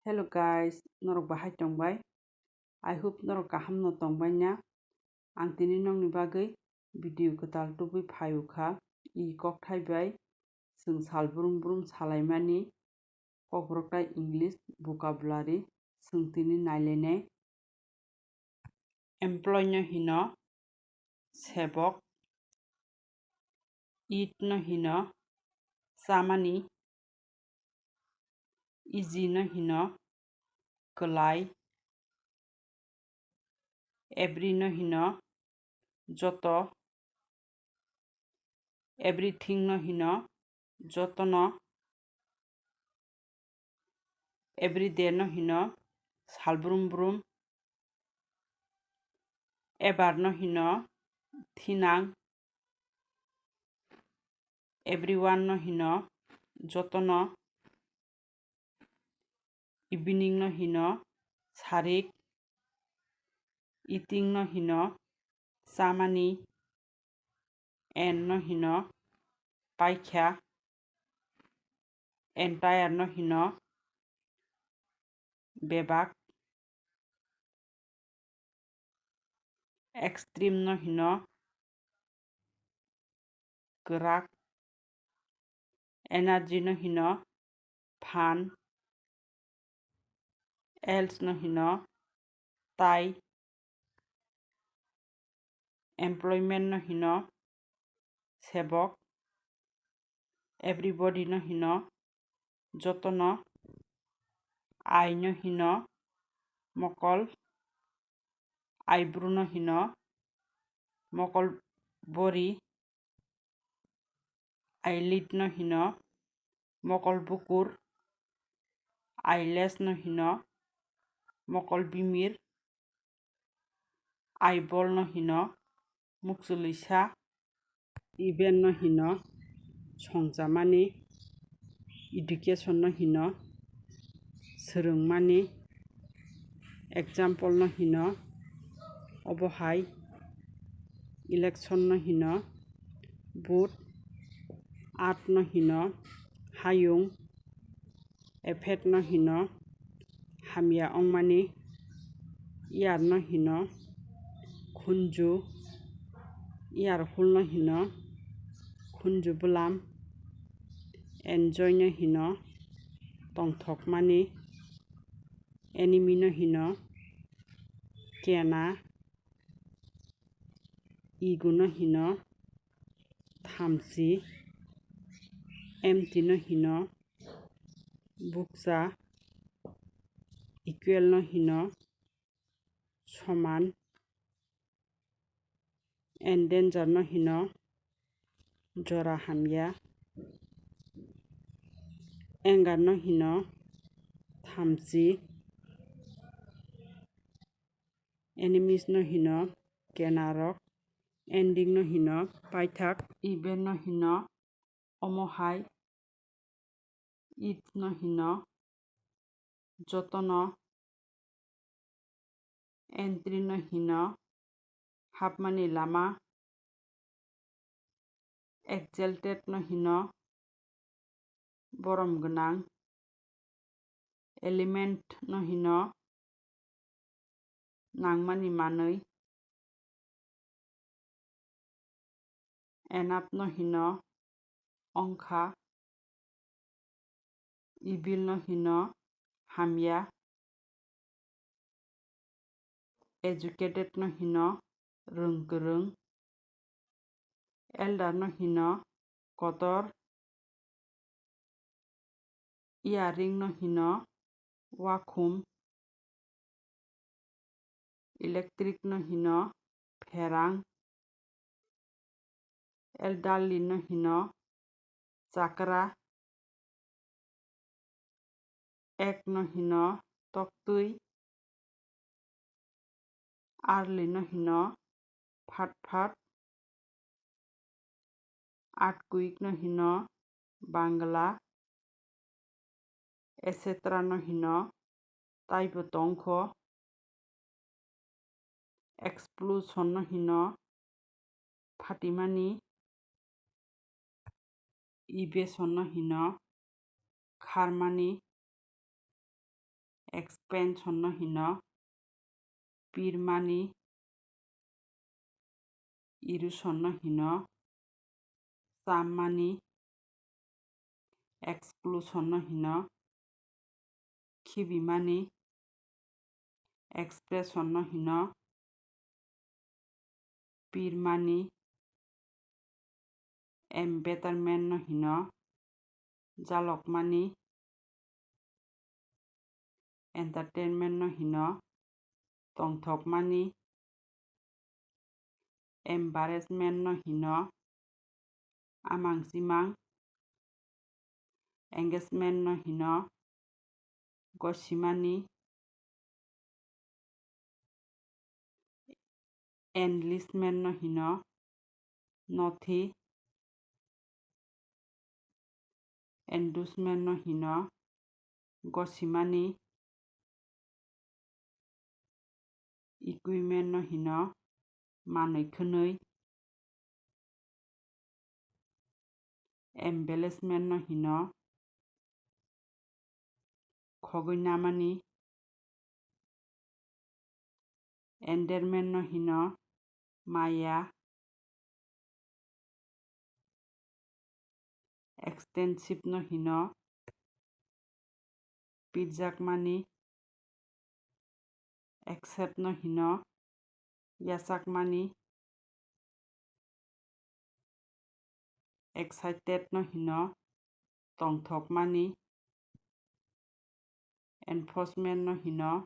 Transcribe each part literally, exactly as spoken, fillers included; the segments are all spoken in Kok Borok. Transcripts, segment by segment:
Hello guys, norok bahai tongbai? I hope norok kaham no tongbai na. Ang tini nokni bagwi video kwtal tubui phai o kha. I kokthai bai chwng sal brum brum salaimani kokborok tai English vocabulary chwng tini nailainai. Employ no hino sebok, eat no hino chamani, easy no hino kwlai, every no hino joto, everything no hino jotono, everyday no hino sal brum brum, ever no hino thinang, everyone no hino jotono, evening no hino sarik, eating no hino chamani, and no hino paikha, entire no hino bebak, extreme no hino kwrak, energy no hino phan, else no hino tai, employment no hino sebok, everybody no hino jotono, eye no hino mokol, eyebrow no hino mokol bori, eyelid no hino mokol bukur, eyelash no hino mokol bimir, eyeball no hino mukchulwisa, event no hino songchamani, education no hino swrwngmani, example no hino obo hai, election no hino vote, earth no hino hayung, effect no hino hamya wngmani, ear no hino khunju, ear hole no hino khunju bwlam, enjoy no hino tongthokmani, enemy no hino kena, ego no hino thamchi, empty no hino bukcha, equal no hino soman, endanger no hino jora hamya, anger no hino thamchi, enemies no hino kenarok, ending no hino paithak, event no hino omo hai, it no hino jotono, entry no hino hapmani lama, exalted no hino borom gwnang, element no hino nangmani manwi, enough no hino wngkha, evil no hino hamya, educated no hino rwng kwrwng, elder no hino kotor, earring no hino wakhum, electric no hino pherang, elderly no hino chakra, egg no hino toktwi, early no hino phat phat, earthquake no hino bangla, et cetera no hino taibo tongkho, explosion no hino phatimani, evasion no hino kharmani, Expansion no hino pirmani. Erosion no hino chammani. Explosion no hino khibimani. Expression no hino pirmani. Embitterment no hino jalokmani. Entertainment no hino tongthokmani. Embarrassment no hino amang simang. Engagement no hino gosimani. Enlistment no hino nothi. Endorsement no hino gosimani. Equipment no hino manwi khwnwi. Embellishment no hino khogwi namani. Endearment no hino maya. Extensive no hino pirjakmani. Accept no hino yachakmani. Excited no hino tongthokmani. Enforcement no hino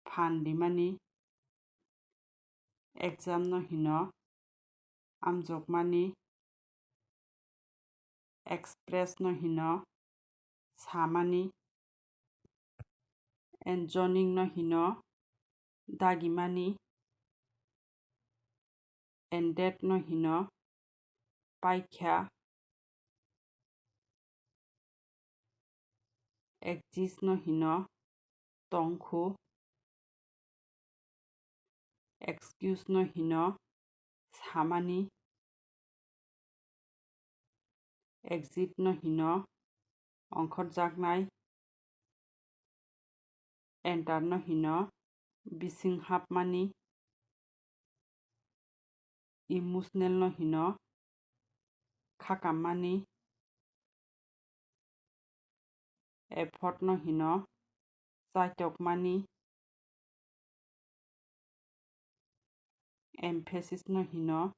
phan rimani. Exam no hino amjokmani. Express no hino samani. Enjoining no hino dagimani. Ended no hino paikha. Exist no hino tongkhu. Excuse no hino samani. Exit no hino ongkhorjaknai. Enter no hino bising hapmani. Emotional no hino khakammani. Effort no hino chaitokmani. Emphasis no hino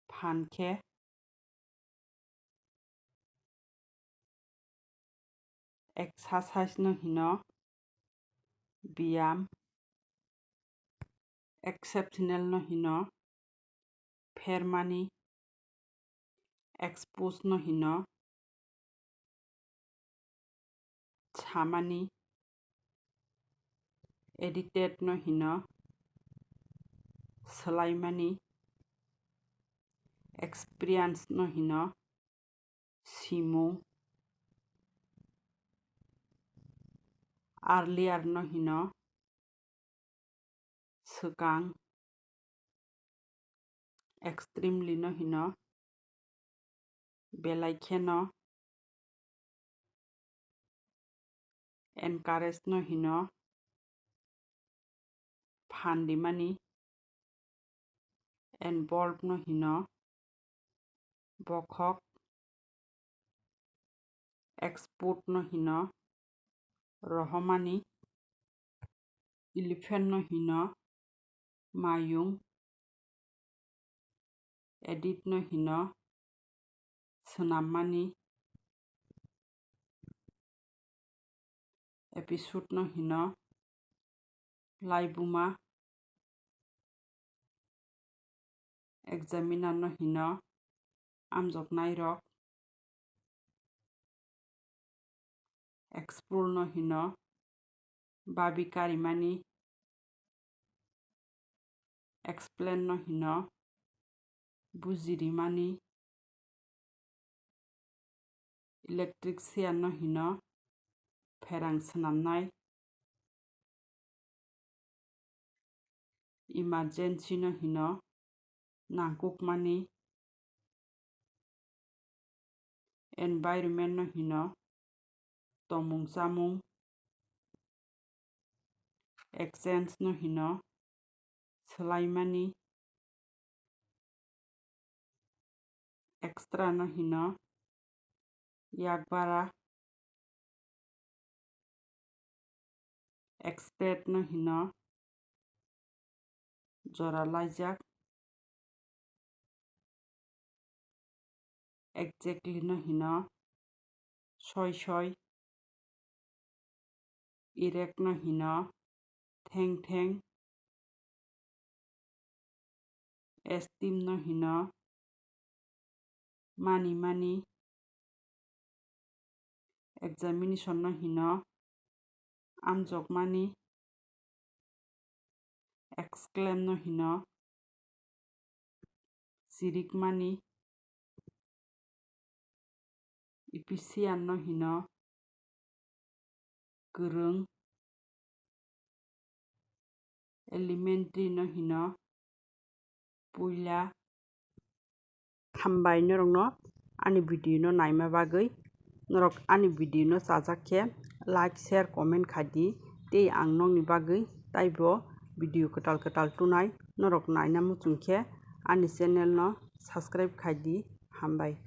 phan khe. Exercise no hino biyam. Exceptional no hino phermani. Expose no hino samani. Edited no hino swlaimani. Experience no hino simung. Earlier no hino swkang. Extremely no hino belai kheno. Encourage no hino phan rimani. Involve no hino bokhok. Export no hino rohormani. Elephant no hino mayung. Edit no hino swnammani. Episode no hino laibuma. Examiner no hino amjoknairok. Explore no hino babi karimani. Explain no hino bujirimani. Electrician no hino pherang swnamnai. Emergency no hino nangkukmani. Environment no hino tongmung chamung. Exchange no hino swlaimani. Extra no hino yakbara. Expect no hino jora laijak. Exactly no hino soi soi. Erect no hino theng theng. Esteem no hino mani mani. Examination no hino amjokmani. Exclaim no hino chirikmani. Efficient no hino kwrwng. Elementary no hino puila. Hambai norokno ani video no naima bagwi. Norok ani video no chajak khe like, share, comment khai di. Tei ang nokni bagwi taibo video kwtal kwtal tunai. Norok naina muchung khe ani channel no subscribe khai di. Hambai.